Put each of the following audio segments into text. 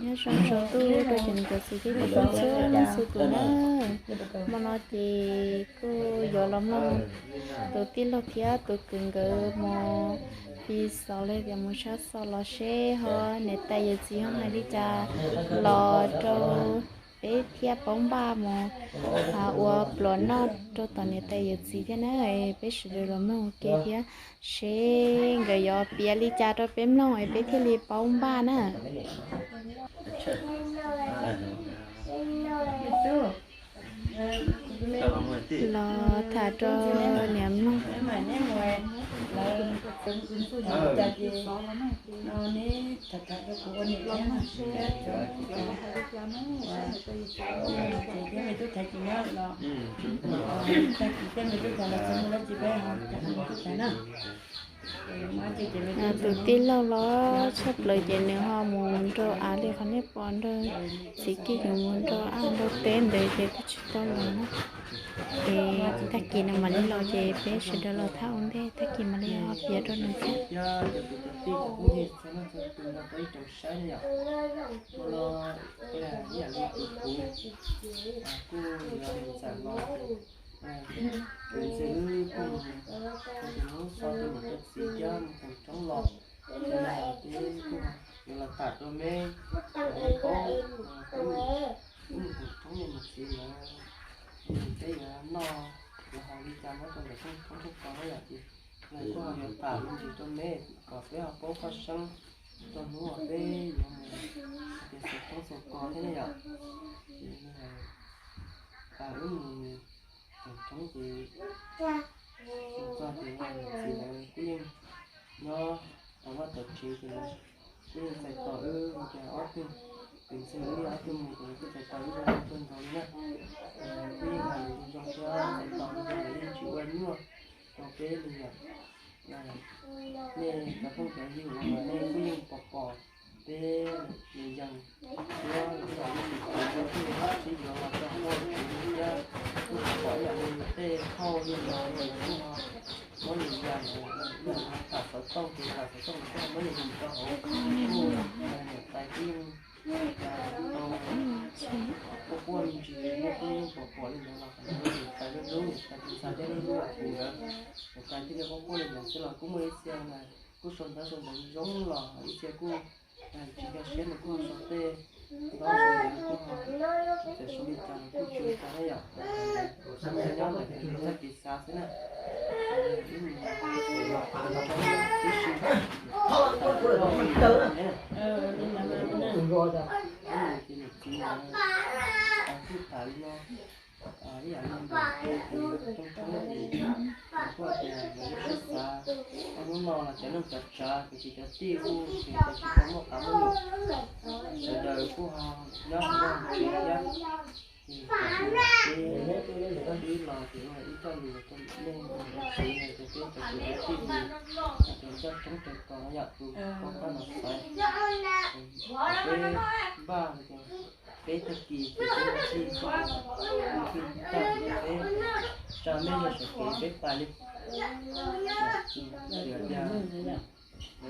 Nyob zoo tsaus ntuj rau cov niam cov txiv thiab cov phooj ywg txhua leej txhua tus na. Hmo no ces kuj yuav los mloog tus tij laug thiab tus kwv nkawd mus fi xov los tias mus sab xov los seb ho niam tais yawm txiv ho hais li cas los rau peb thiaj paub npaj mus ua pluas noj rau tom niam tais yawm txiv thiab na. Peb sawv daws los mloog ua ke thiab seb nkawd yuav piav li cas rau peb mloog es peb thiaj li paub npaj na. Los tham rau niam mloog. Tus tij laug los tshaj plaws ces nws ho mus nrog av li qhov nej pom nrog txiv Kij nkawd mus nrog av nrog teb ntawd ces twb tsis tau los na. Es tag kis nws mam li los ces peb sawv daws los tham ua ntej, tag kis mam li ho piav rau nws thiab. Ces wb kuj mus, kuv tus hnub so tus niam tus txiv thiab mus koom tshoob los, ces kuj yuav los tham rau meb, kuv mus koom tshoob niam mus txiv lawv, peb yuav noj yuav haus li cas nyob rau ntawm koom tshoob koom kos na yom. Ces lawv kuj ho yuav tham me ntsis rau meb kom peb ho paub koj seeb rau hnub uas peb yuav mus hais tias xaus tshoob xaus kos thiab ne yom. Ces wb mus koom tshoob ces txog ces niam txiv lawv kuj yeej nyob tau vaj tau tsev ces lawv kuj yeej txais tos wb tias ob tug, piv txwv wb ob tug mus ces lawv kuj txais tos wb zoo tuaj ntxov li na. Kuj yeej hais lus zoo thiab txais tos zoo, lawv yeej tsis ua nyuaj rau peb li yom. Nej cov phooj cov ywg uas nej kuj yeej pom pom peb yees thiab, kuj yog ib tug kwv tij sib yuav los tau ua tsev thiab, kuj pom ib yam li tej thauj li los kuj ho muab lus yas los tham xov tooj ces tham xov tooj los muab lus mus rau hauv, kuj niam tais kuj yeej tau quaj quaj me ntsis, kuj yeej pom pom li ntawd los niam tais lub hlub, niam tais tus ntxhais thiab lub hlub kuv nkawd, niam tais thiaj li quaj quaj li ntawd xwb los kuj muaj ib txhia mas kuj sau ntaub sau ntawv zoo los ib txhia kuj tsis nkag siab nws kuj ho sau tej ntaub sau ntawv kuj ho txawm sau li cas los kuj tsis ua cas na yom. Nyob ntawm txoj kev xav xwb na. Ib mus tib si ces niam txiv kuj tham li no. Ib yam li ntawm kuv tus rooj tshoob ces kuv kuj tias lawv lub siab xav, ob hnub no los cov neej cov tsav kwv tij cov tij kuj tseem tsis tau muaj qav muaj lus, sawv daws kuj ho nyob hauv vaj hauv tsev thiab. Ces kom peb wb los ces ua ib txoj lus rau nej ua tsev no rau peb cov kwv cov tij tus cov coj tshoob coj kos no yom, tus poj kab no xaiv, kom peb npaj los ces peb tag kis ces peb mus txij, mus txij tag ces peb tsa mej yog sawv kev peb pais li. Tias lawv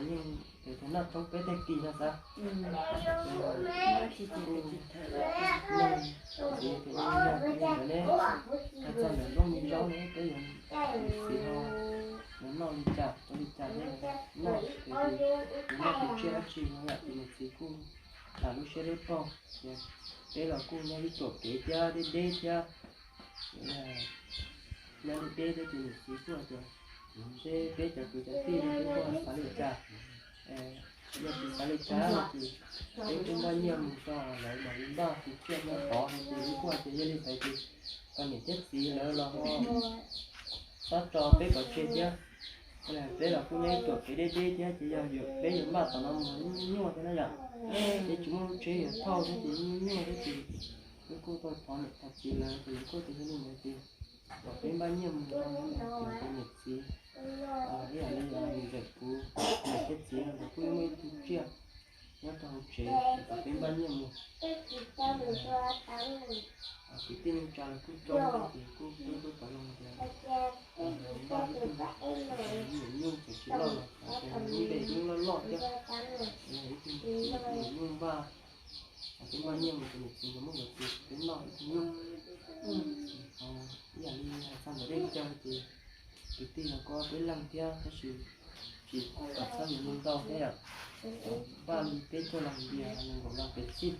yeej tias noj tshoob peb tag kis no xav. Ces kuj mloog txiv tias ua li yog li ntawd ne, hais txog ntawm nplooj me zaub ne peb yuav, niam txiv ho yuav noj li cas ua li cas ne, noj ces yuav noj tus tsiaj dab tsi no yom. Ces niam txiv kuj tham lub siab lub paug tias peb los kuj nyob ib ruam kev thiab deb deb thiab, nyob deb deb thiab ces niam txiv kuj tias seb peb cov kwv cov tij no peb kuj xav li cas. Yog tsis xav li cas no ces peb kuj npaj nyiaj mus rau lawv mam li npaj tus tsiaj noj tod no ces wb kuj hais tias yog li ntawd ces kom niam thiab txiv lawv los ho txhob tso peb pov tseg thiab. Peb los kuj nyob ib ruam kev deb deb thiab ces yog peb yuav npaj tom no mus nyuaj thiab na yom. Ces tsis muaj lub tsheb yuav thauj thiab ces nyuaj nyuaj thiab ces wb kuj tuaj thov niam thov txiv lawv ces lawv kuj tias yog li ntawd ces kom peb npaj nyiaj mus rau niam txiv, ib yam li niam ntxawm kuv niam thiab txiv no lawv kuj muaj ib tug tsiaj nyob rau hauv tsev, kom peb npaj nyiaj mus. Kwv tij neej tsa lawv kuj coob ces kuj peb kuj tau los tias npaj ib tug nyuam nyuj tseem tsis loj los xav tias nyuj npe nyuj loj loj thiab, ib tug nyuam nyuj npaj peb npaj nyiaj mus rau niam txiv nkawd muab nkawd txiv peb noj ib tug nyuj. Ib yam li hais txog ntawm dej cawv ces kwv tij los kuj peb leeg thiab tab sis tsis kom txhob yuav ntau thiab yom. Npaj li peb caug los ntias nees nkaum los pem txij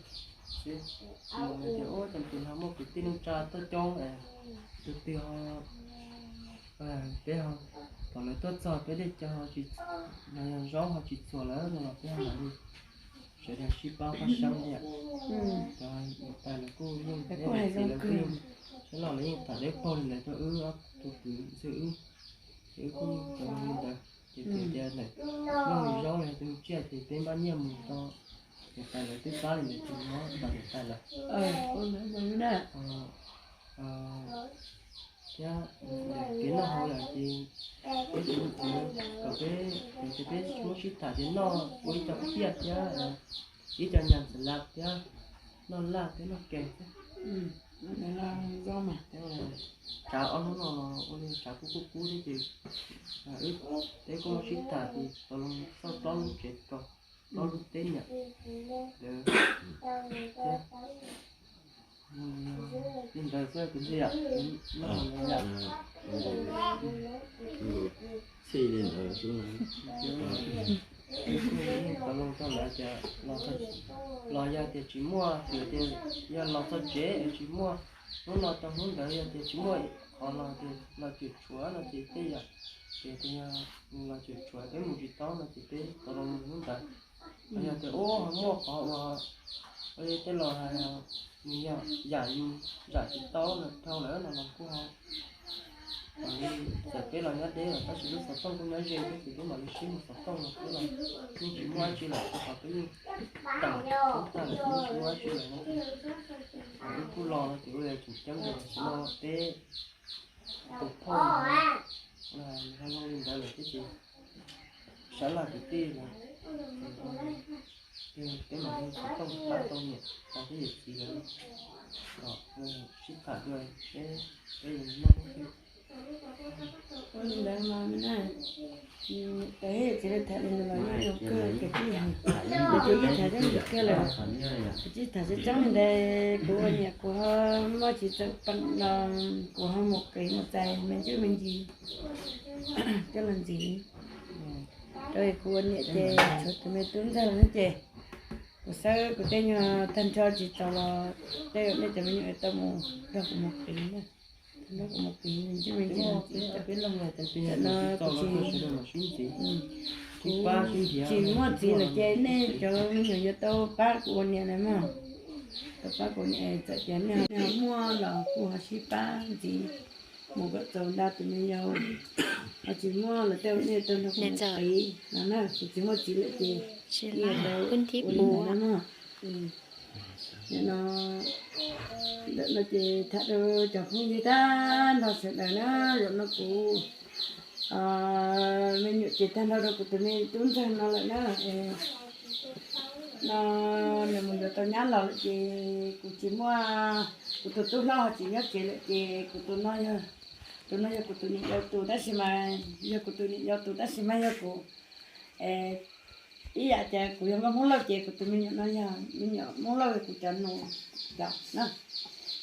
xwb. Mus tias ua cas tus no muaj kwv tij neej tsa tuaj coob, tus twg ho, peb ho, thaum lawv tuaj txog peb dej cawv ho tsis, yog zaub ho tsis txhuam lawm no los peb ho mam li sawv daws sib pab pab saib thiab. Cov niam tais lawv kuj yeej, niam txiv lawv kuj yeej, sab laj lawv yeej tham deb paug li ntawd rau wb ob tug kwv ntxawg wb, ces wb kuj tau li ntawd. Ces txawm tias ntawm nplooj zaub los yog tus tsiaj ces peb npaj nyiaj mus rau niam tais lawv twb pab li ntawd ces nyob tos niam tais lawm. Thiab ntawm kev noj haus lawm ces peb tseem kom peb, ces peb muab sib tham tias noj ua ib co phiaj thiab ib co nyas xas las thiab noj laj thiab noj kees thiab. Tsav ob hnub no los ua li tsav kub kub kub thiab ces wb, peb kuj muab sib tham ces tau los xauj plaub lub tsev kaus, plaub lub teb nyam ntawd thiab. Li ntawd xwb kwv tij yom, noj yom. Txhij li ntawd xwb. Tau loo txog lawv tias los yog tias tsis muaj, txawm tias yog los txog tsev es tsis muaj, hnub no tau hnub ntawd yog tias tsis muaj qhov los tias los cuam tshuam no ces tej yam, ces tias yog los cuam tshuam peb mus tsis tau no ces peb tau loo mus hnub ntawd. Yog tias ub ho muaj qhov uas tej laus hais nws yog yam yus zam tsis tau no dhau lawm no los kuj ho, txawm peb los nyob deb lawm tab sis lub xov tooj kuj nyob ze thiab ces peb mam li sib mus xov tooj no peb los yeej tsis muaj dab tsi lawm rau qhov peb yeej teem tag lawm, yeej tsis muaj dab tsi lawm no ces wb kuj los no ces ua li tseem ceeb tias tam sim no peb tus phauj nws ho zoo li ntawd lawm thiab ces sawv los kwv tij lawm, peb mam li xov tooj pab tau niam tais thiab yawm txiv lawv kom sib tham dua peb, peb yuav noj thiab. Ua li ntawd mas na, tais thiab yawm txiv lawv tham li ntawd los yeej zoo kawg kwv tij, ces yeej tham zoo kawg lawm. Kwv tij tham tseeb tseeb li ntawd kuv ua niam kuv ho muaj txiv txawm peem los kuv ho mus kev mus txais me ntsuj me ntsis coj los ntxiv rau kuv ua niam ces tshuav tus me tub ntxawg no ces kuv xawb kuv tej nyuag tag nrho tsis txaus los tej nej cov me nyuam tau mus nrog kuv mus qiv na, nrog kuv mus qiv me ntsuj me ntsis no. Kuv tsis muaj txiv lawm ces nej cov me nyuam yuav tau pab kuv ua niam na mog. Tau pab kuv ua niam, txawm tias nej ho muaj los kuj ho sib pab ntxiv mus kom txaus ntau tus me yau, ho tsis muaj los tej nej tau nrog kuv mus qiv no na. Kuv tsis muaj txiv lawm ces nej tau ua li ntawd na mog. Nim no, ntawm no ces tham rau cov phooj ywg tag nrho sawv daws na, zaum no kuv me nyuam ces tag nrho rau kuv tus me tub ntxawg no lawm na. No nws mus yuav tau nyab los lawm ces kuv tsis muaj, kuv tus tub hlob ho tsis nyob tsev lawm ces kuv tus no yog, tus no yog kuv tus niam yau tus tab sis mas, yog kuv tus niam yau tus tab sis mas yog kuv ib yam tias kuv yog nkauj Hmoob Lauj ces kuv tus me nyuam no yog me nyuam Hmoob Lauj, yog kuv cov nus cov na.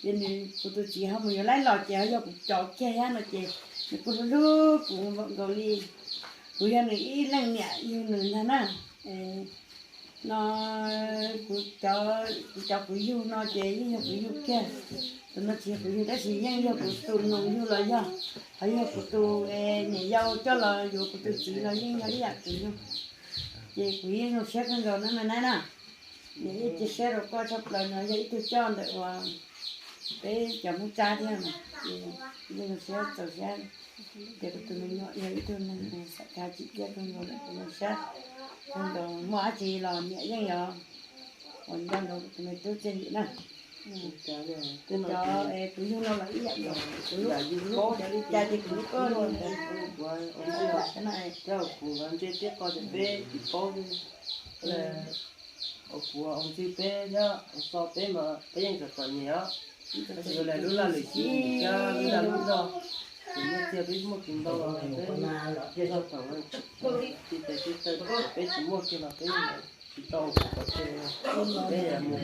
Ces nws, kuv tus txiv ho mus yuav laib los ces ho yog kuv cov kiag thiab no ces nws kuj hlub hlub kuv npaum nkaus li kuv yog nws ib leej niam yug nws ntag na. No kuv, kuv cov kuv yug no ces yeej yog kuv yug kiag. Tus no tsis yog kuv yug tab sis yeej yog kuv tus nus yug los yog, ho yog kuv tus niam yau coj los yuav kuv tus txiv los yeej yog ib yam kuv yug. Ces kuv yeej zoo siab kawg nkaus na me nab na. Nws yeej cia siab rau koj tshaj plaws no, yog ib tug coj ntawm uas peb cov Hmoob Tsab thiab, ces yeej zoo siab txaus siab tias kuv tus me nyuam yog ib tug neeg xam khav tsim txiaj kawg nkaus lawm, kuv zoo siab kawg nkaus, muaj dab tsi los niam yeej yuav ua nco ntsoov kuv tus me tub txiaj ntsig na. Kuv cov, kuv yug no los ib yam nkaus, kuv hlub, kuv hlub cov li cas ces kuv hlub koj li ntawd. Kuv nkawd ntsej teb qho ces peb tsis paub, kuv ua ntxwg peb thiab ua xo peb mas peb yeej txom txom nyem os. Tab sis yuav lawv lub laj lwm sim thiab lub dag lub zog, ces nyiaj txiag peb muaj tsis ntau los peb zog thaum tsis tes tsis taw, peb tsis muaj kiag los peb yeej Tsis tau mus qhov twg, peb mus,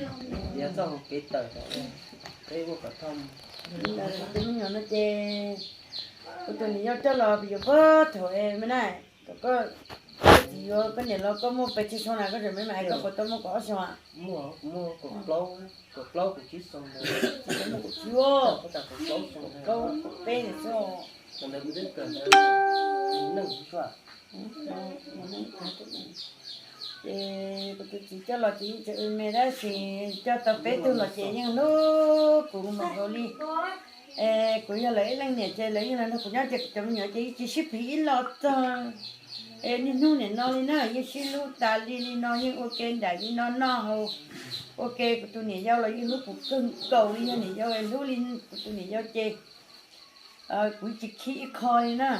yog txoj hauv kev tawm tom peb ua kom tau. Tus me nyuam no ces kuv tus niam yau coj los yuav puag thaum me na, kom koj txiv yuav koj niam los koj muaj pes tsawg xyoo na, koj tseem me mas koj puas tau muaj kaum ob xyoo? Muaj, kuv muaj kaum plaub, kaum plaub kaum tsib xyoo. Kaum tsib, kaum plaub, kaum peb xyoo. Ces kuv tus txiv coj los ces yeej tseem me tab sis coj tau peb tug los ces yeej hlub kuv mus nkaus li. Kuv yog lawv ib leej niam ces lawv yeej los nrog kuv nyob ces kuv cov me nyuam ces yeej tsis sib phim ib los txog niaj hnub nim no li na, yeej sib hlub tas li li no, yeej ua ke nraim li no noj haus, ua ke. Kuv tus niam yau los yeej hlub kuv kawg nkaus li, yog niam yau hlub li kuv tus niam yau ces kuv tsis khib ib qho li na,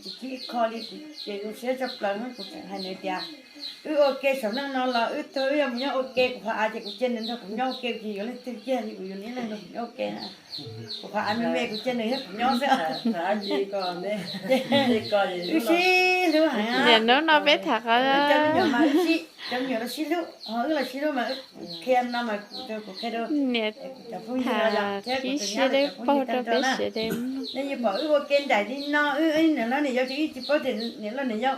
tsis khib ib qho li, kuv ces zoo siab tshaj plaws. Kuv tseem hais nws tias wb ua ke saum neej no los wb tuag wb yuav mus nyob ua ke. Kuv qhov av ces kuv cia nws nrog kuv nyob ua ke, kuv tsis yuav leej twg kiag li, kuv yuav nws ib leeg nrog kuv nyob ua ke na. Kuv qhov av me me kuv cia nws thiab kuv nyob xwb. Wb sib hlub heev. Niam hnub no peb tham qhov cov me nyuam los sib hlub, ho wb los sib hlub mas wb qhia no mas kuv qhia rau kuv cov phooj ywg no yom thiab kuv tus nyab lawv cov phooj ywg tag nrho na. Nej yeej pom wb ua ke nraim li no, wb niam hlob niam yau ces wb tsis paub tias niam hlob niam yau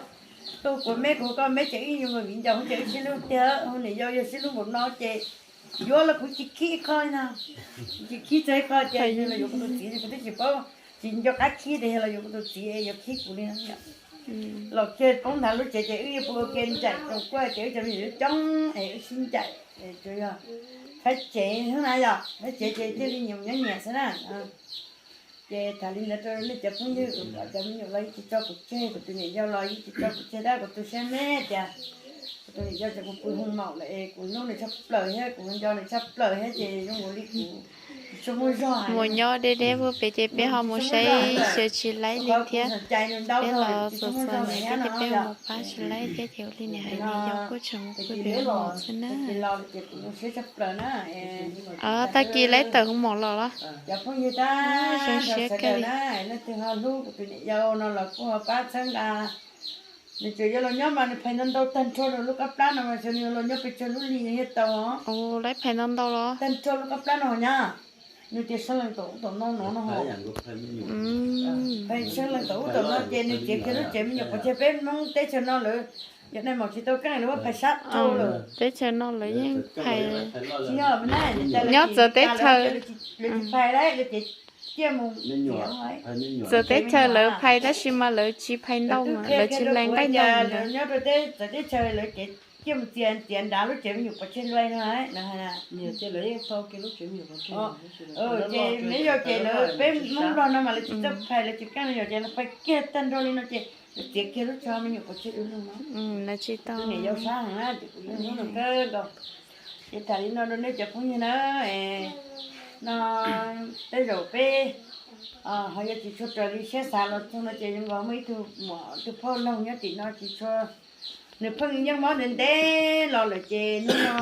tuaj kuv meb kuv koj meb ces wb yuav mus viv ncaus ces wb sib hlub tiag. Niam yau yog sib hlub npaum no ces yuav los kuv tsis khib ib qho li no, tsis khib txog ib qho ces los yuav kuv tus txiv, kuv twb tsis paub, tsis nco qab khib tias yog los yuav kuv tus txiv es yuav khib kuv li no. Los kiag poob nthav lub tsev ces wb yuav pw ua ke ncaim tsoos kuaj ces wb cov me nyuam coob es wb sib ncaim, tsuas yog faib tsev xwb na yom, faib tsev ces thiaj li nyias mus nyob nyias xwb na. Ces tham li ntawd rau nej cov phooj ywg, kuv cov me nyuam los yeej tsis tso kuv tseg, kuv tus niam yau los yeej tsis tso kuv tseg tab, kuv tu siab me tias kuv tus niam yau tseem mus pw hoo maum lawm es kuv hlub nws tshaj plaws thiab kuv nco nws tsis tau plaws thiab ces zoo nkaus li kuv tsis tshua muaj zog. Mus nyob deb deb puag pem ces peb ho mus saib xyuas tsis laib li thiab. Peb los txom txom nyem thiab ces peb mus pab tsis laib thiab ces ua li niam hais niam yau kuj tseem mus pw pem hoo maum xwb na. Tag kis laib tawm hoo maum los los? Zoo siab kawg li. Leej twg ho hlub kuv tus niam yau no los kuj ho pab txhawb nqa. Nws tseem yuav los nyob mas nws phais ntau ntau tag nrho rau lub kab plab no mas xyov nws yuav los nyob pes tsawg lub hli nws thiaj tau. Laib phais ntau ntau los? Tag nrho lub kab plab no nyab. Nws tias sawv lees tom ub tom no no no ho. Phais sawv lees tom ub tom no ces nws txiav kiag lub tsev me nyuam pov tseg peb Hmoob teb chaws no lawv, yog nais maum tsis tau keej lawv muab phais sab rau lawm. Teb chaws no lawv yeej phais nyob txawv teb chaws. Lawv tsis phais lawv ces ciaj mus. Txawv teb chaws lawv phais tab sis mas lawv tsis phais ntau, lawv tsis lees nqaij ntau. Lawv nyob rau txawv teb chaws lawv ces ciaj mus txiav txiav nrad lub tsev me nyuam pov tseg luaj no. Ces neb yog ces lawv peb Hmoob Nplog no mas lawv tsis txawj phais, lawv tsis keej no yog ces lawv phais kiag tag nrho li no ces lawv txiav kiag lub tsho me nyuam pov tseg du lug no. Lawv tsis tau. Niam yau sab heev na ces kuv yeej hlub nws kawg nkaus. Ces tham li no rau nej cov phooj ywg na, no tej zaum peb ho yog tsis tshua raws li siab xav los txog no ces zoo nkaus muaj ib tug muam tus phauj laug nyob tim no tsis tshua, nws pheej yeej mob ntev ntev los lawm ces hnub no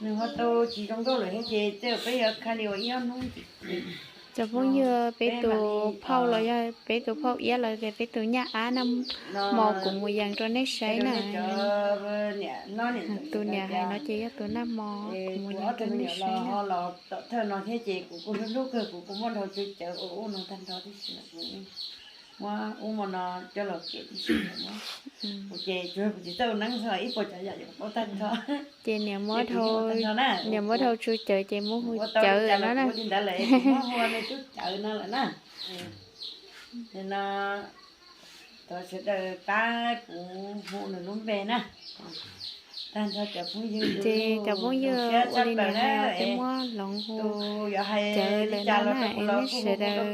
nws ho tau tsis zoo nkauj lawm thiab ces tej zaum peb yuav kha li ua ib ob hnub. Cov phooj ywg, peb tus phauj los yog peb tus phauj iab los tias peb tus nyab ab naj hmo kuv mus yees rau nej saib na. Tus niam hais no ces yog tus naj hmo kuv mus yees rau nej saib na. Tom thawj no thiab ces kuv kuj hlub hlub kawg, kuv kuj muab dhau tsw cawv ua ub no tag nrho tib si, kuv muab ub mo no coj los kev tib si. Kuv ces tsuas kuv tsis txawj ua neeb xwb, ib puas cov yam ces kuv paub tag nrho. Ces niam muab dhau, niam muab dhau tsw cawv ces muab hu cawv no na. Muab hu ua me tub cawv no lawm na. No thov sawv daws pab kuv hu nws lub npe na. Tag nrho cov phooj ywg, ces cov phooj ywg ua li niam hais os, peb muab hloov hu cawv lawm no na es nej sawv daws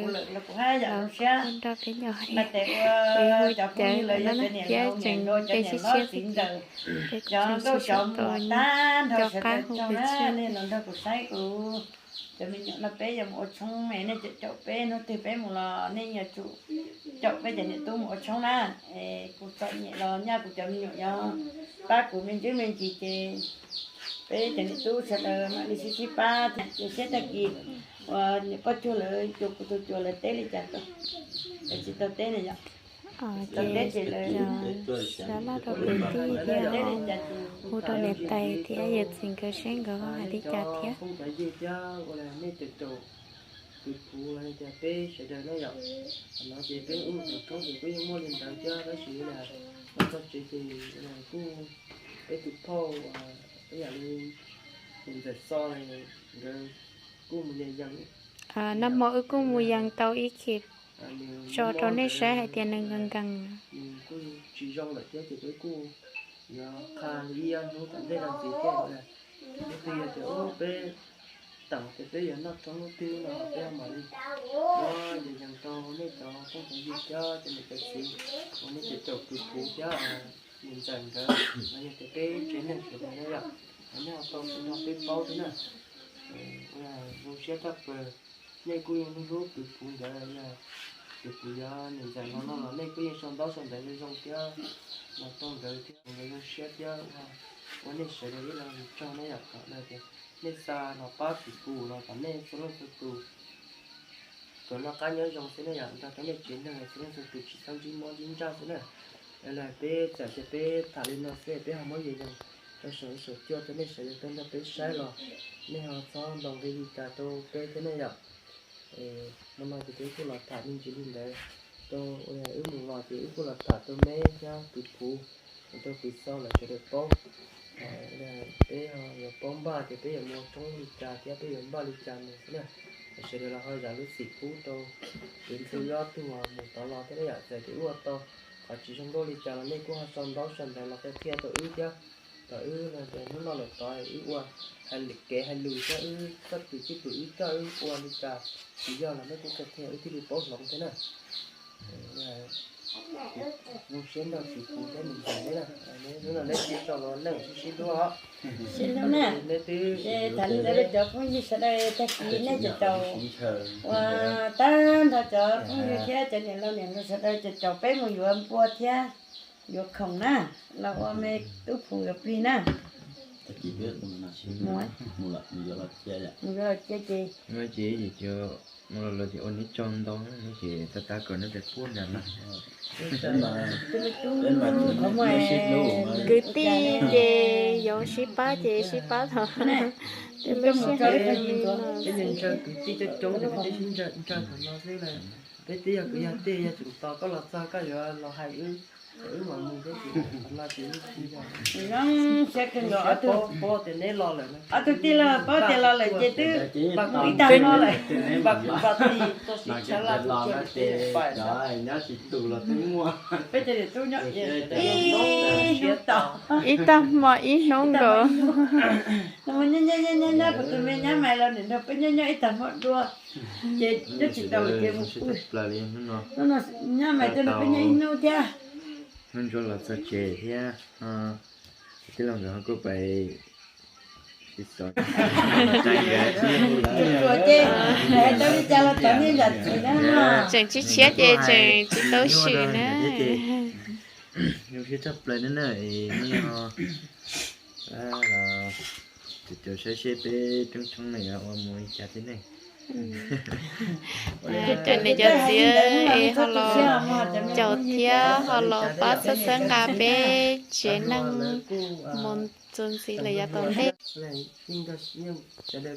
los kuj nrog peb ncaim es hu cawv lawm no na thiab tseem nce siab siab thiab ces peb kuj tseem sib sau tau nco qab hu pes tsawg. Cov me nyuam no peb yuav mus ua tshoob es nej caum peb, hnub twg peb mus los nej yuav tsum caum peb cov niam tub mus ua tshoob na. Es kuv txom nyem los nyaj kuv cov me nyuam yuav pab kuv me ntsis me ntsis ces peb cov niam tub sawv daws mam li sib sib pab thiab. Ces seb tag kis uas niam poj cuag lawv cuag kuv tus cuag lawv teb li cas, lawv tsis tau teb na yom. Ces sab laj rau kwv tij thiab hu rau niam tais thiab yawm txiv nkawd seb nkawd hais li cas thiab. Kwv Puv los tias peb sawv daws na yom, no ces peb ua tus roob ces kuj yeej muaj li ntawd thiab tab sis na, txog tsev ces kuj peb tus phauj ib yam li tus ntxawm Xo nkawd kuj mus yees yees. Nag hmo wb kuj mus yees tau ib khib tso rau nej saib hais tias nws nkees nkees. Nws kuj tsis zoo lawm thiab ces peb kuj yuav qha li ib ob hnub tom ntej no ntxiv thiab. Leej twg yog tias peb tawm tias peb yuav noj roob hnub twg no peb mam li muab yees yees rau nej cov phooj cov ywg thiab cov niam cov txiv uas nej cov caum Kwv Puv thiab niam ntxawm nkawd los yog tias peb tsev neeg sawv daws na yom, nej ho tau nrog peb paub thiab na. Zoo siab tshaj plaws, nej kuj yeej hlub hlub Kwv Puv nkawd, Kwv Puv yog niam ntxawm no no los nej kuj yeej sau ntaub sau ntawv zoo zoo thiab los rau nkawd thiab, nkawd zoo siab thiab ua nej sawv daws ib lo lus tsaug na yom, kom tias nej xa los pab Kwv Puv los kom nej txhua leej txhua tus tsuas noj qab nyob zoo xwb na yom, nrog rau nej tsev neeg txhua leej txhua tus tsis txhob ntsib mob ntsib ntsaj xwb na. Los peb txawm tias peb tham li no xwb peb ho muab yees yees rau saum huab saum cua rau nej sawv daws tau nrog peb saib los nej ho txhob ntaus nqi li cas rau peb thiab na yom. Hmo no ces peb kuj los tham me ntsis li ntawd rau wb mus los ces wb kuj los tham rau Meb thiab Kwv Puv, rau Kwv Xo lawv sawv daws paub. Peb yuav paub npaj tias peb yuav mus roob li cas thiab peb yuav npaj li cas mus xwb na. Sawv daws los ho zam lub txim pub rau kwv Ntxwg Yob tug mus tod los thiab na yom, txawm tias wb ua tau qhov tsis zoo nkauj li cas los nej kuj ho sau ntaub sau ntawv los qhia qhia rau wb thiab, kom wb hnub no lawm tod wb ua hais kev hais lus thiab wb txoj kev cwj pwm wb coj wb ua li cas tsis yog los nej kuj qhia qhia wb thiaj li paub hloov thiab na. Zoo siab nrog Kwv Puv thiab niam ntxawm neb na, hnub no neb sib tso los neej sib sib hlub os. Sib hlub na. Neb twb tham li ntawd rau cov phooj ywg sawv daws tag kis nej cov caum ua tag nrho cov phooj ywg thiab cov niam laus niam hluas sawv daws cov caum peb mus yuav npua thiab yuav khoom na, los ua me tub Puv yuav plig na. Mus yuav los cia ces mus los los ces ua neb tsaug ntau ces tab tab kom neb peb puab nram no. Kwv tij ces yuav sib pab ces sib pab tod. Peb ntshaw kwv tij coob coob ces peb twb sib ntshaw thaum no xwb lawm. Peb twb yog kwv yog tij yog tseem tos koj los txog koj yuav los hais wb, wb mam mus thiab ces qhov no ces wb tsis yog. Zoo siab kawg nkaus, ob tug, paub tias neb los lawm, ob tug tij laug paub tias los lawm ces twb ib tag hmo lawm. Npaj kuv npaj tij tuaj sib tshab laj tuaj cuag li peb pais xwb. Nyob tsis tus los twb muaj. Peb cov niam tub nyob ib hnub tau, ib tag hmo ib hnub nkaus. Nyob nyob nyob nyob kuv tus me nyab mais los nim nrog peb nyob nyob ib tag hmo dua, ces nyob tsis tau ces mus pw. Hnub no nyab mais tuaj nrog peb nyob ib hnub thiab. Hnub ntsuab los txog tsev thiab, tij laug nkawd ho kuj pais sib xov. Tsuas tsuas ces hais tau li cas los thov nej zam txim na. Tseem tshiab tshiab ces tseem tsis tau swm na. Zoo siab tshaj plaws na, nej ho caum saib seb peb roob tshoob no yuav ua mus li cas thiab ne. Cov niam cov txiv es ho los caum thiab ho los pab txhawb txhawb nqa peb tsev neeg mus txuas ntxiv lawm yav tom ntej. Sawv daws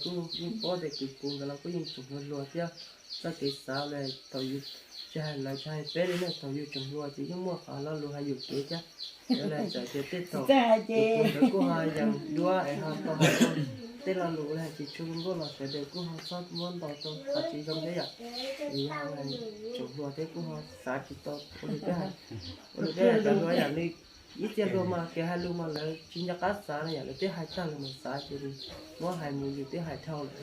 kuj yeej paub tias Kwv Puv nkawd los kuj yeej tseem hluas hluas thiab, txoj kev xav lawm thaum yus tsis hais lawv tsis hais peb li na, thaum yus tseem hluas ces yeej muaj qhov lo lus hais yuam kev thiab. Yog li txawm tias tej thaum Kwv Puv nkawd kuj ho yees duab es ho tau hais tej lo lus hais tsis tshua zoo nkauj los sawv daws kuj ho txhob muab ntaus rau qhov tsis zoo thiab yom. Vim yog tseem hluas thiab kuj ho xav tsis tau ua li peb hais, ua li peb hais cov hluas yom, nws ib txhia hluas mas kev hais lus mas lawv tsis nco qab xav no yom, lawv twb hais tag lawm mas xav ces nws muab hais mus yus twb hais dhau lawm.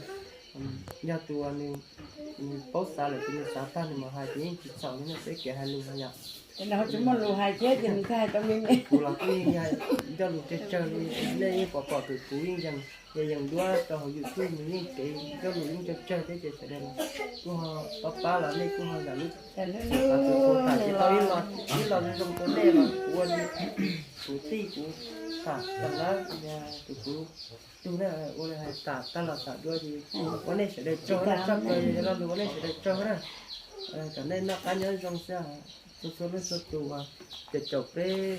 Yog tus uas nws paub xav lawm ces nws xav tag nws mas hais ces yeej tsis txhaum li na, peb kev hais lus no yom. Ces nws ho tsis muaj lus hais thiab ces nws thiaj hais tau me me. Kuv los kuj yeej yog ncauj lus tsawg tsawg li, nej yeej pom pom Kwv Puv yeej yees, yees duab rau hauv YouTube nws yeej kev ncauj lus yeej tsawg tsawg thiab ces sawv daws los kuj ho pab pab los nej kuj ho zam lub txim pab Kwv Puv tham tsis tau ib lo, ib lo zoo zoo rau nej los kuv ua li kuv tij kuv tham tag lawm, Kwv Puv tug na, ua li hais tham tag los tham dua ces ua nej sawv daws tsaug na, tshaj plaws yog lo lus ua nej sawv daws tsaug na, kom nej noj qab nyob zoo xwb. Txhua leej txhua tus uas caum caum peb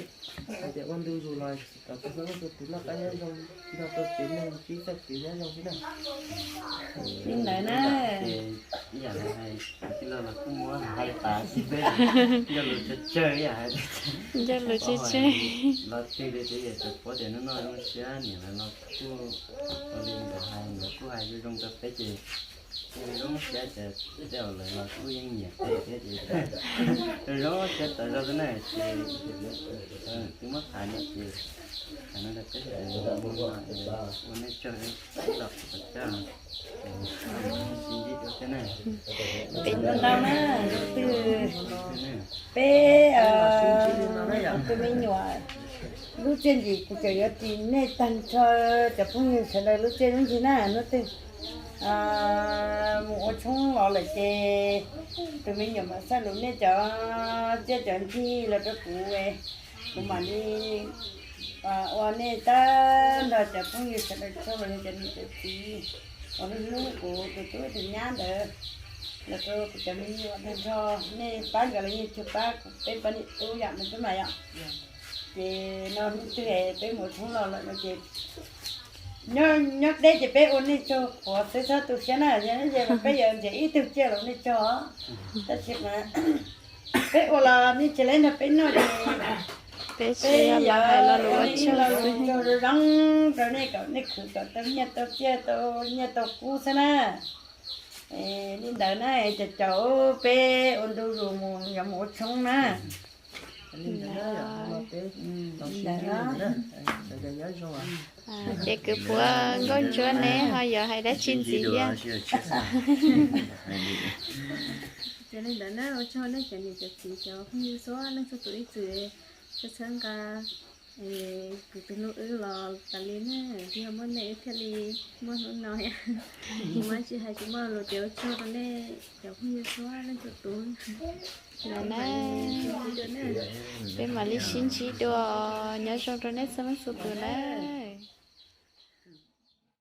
hais tias ua ntu zus los tsis tau txhua leej txhua tus noj qab nyob zoo, nrog rau tsev neeg ntsib txoj kev nyob zoo xwb na. Li ntawd na. Ces ib yam li hais tij laug los kuj muab hais tas xwb, peb nco lus tsawg tsawg ib yam hais, nco lus tsawg tsawg los twg li ces yam cov pab tias noj noj zoo siab niam lawv los kuj ua li ntawd hais, lawv kuj hais zoo zoo rau peb ces zoo siab ces tej zaum lawv los kuj yeej nyiam peb thiab ces zoo siab tas zog xwb na ces twb muab tham no ces hais no rau peb ua nej tsaug los qhov coj sib ntsib dua thiab na. Peb ntau na, twb peb tus me nyuam lub txiaj ntsig kuv tseem yuav ris nej tag nrho cov phooj ywg sawv daws lub txiaj lub ntsig na. Hnub twg mus ua tshoob los lawm ces tus me nyuam mam xaj lus nej cov txiaj cov ntsig los rau kuv, kuv mam li ua nej tag nrho cov phooj ywg sawv daws tsaug los yog cov niam cov txiv uas hlub hlub kuv tus tub tus nyab ntawd los rau kuv cov me nyuam tag nrho. Nej pab nkawd los yeej cuag pab kuv peb pab niam tub yom, me tub mas yom. Ces no hnub twg peb mus tshoob los lawm no ces nyob deb ces peb ua nej tsaug qhuav xwb txhob tu siab na, yog ces peb yuav nrhiav ib tug ciaj los ua nej tsaug. Tab sis mas peb ua los nej tsis lab nrog peb noj ces peb yuav los hais lo lus ua tsaug zoo zoo rau nej kom nej khwv kom tau nyiaj tau txiaj tau nyiaj tau kub xwb na. Li ntawd na, caum caum peb ua ntu zus mus yuav mus ua tshoob na. Li ntawd, ces kwv puav Nkauj Ntsuab neb ho yuav hais dab tsi ntxiv thiab? Ces li ntawd na, ua tsaug nej cov niam cov txiv cov phooj ywg txhua leej txhua tus ib txwm txhawb nqa kuv tus hlub wb los tas li na, yog muaj nej wb thiaj li muaj hnub no. Kuv mas tsis hais tsis muaj lus tias ua tsaug rau nej cov phooj ywg txhua leej txhua tus. Peb mam li sib ntsib dua, nyob zoo rau nej txhua leej txhua tus na.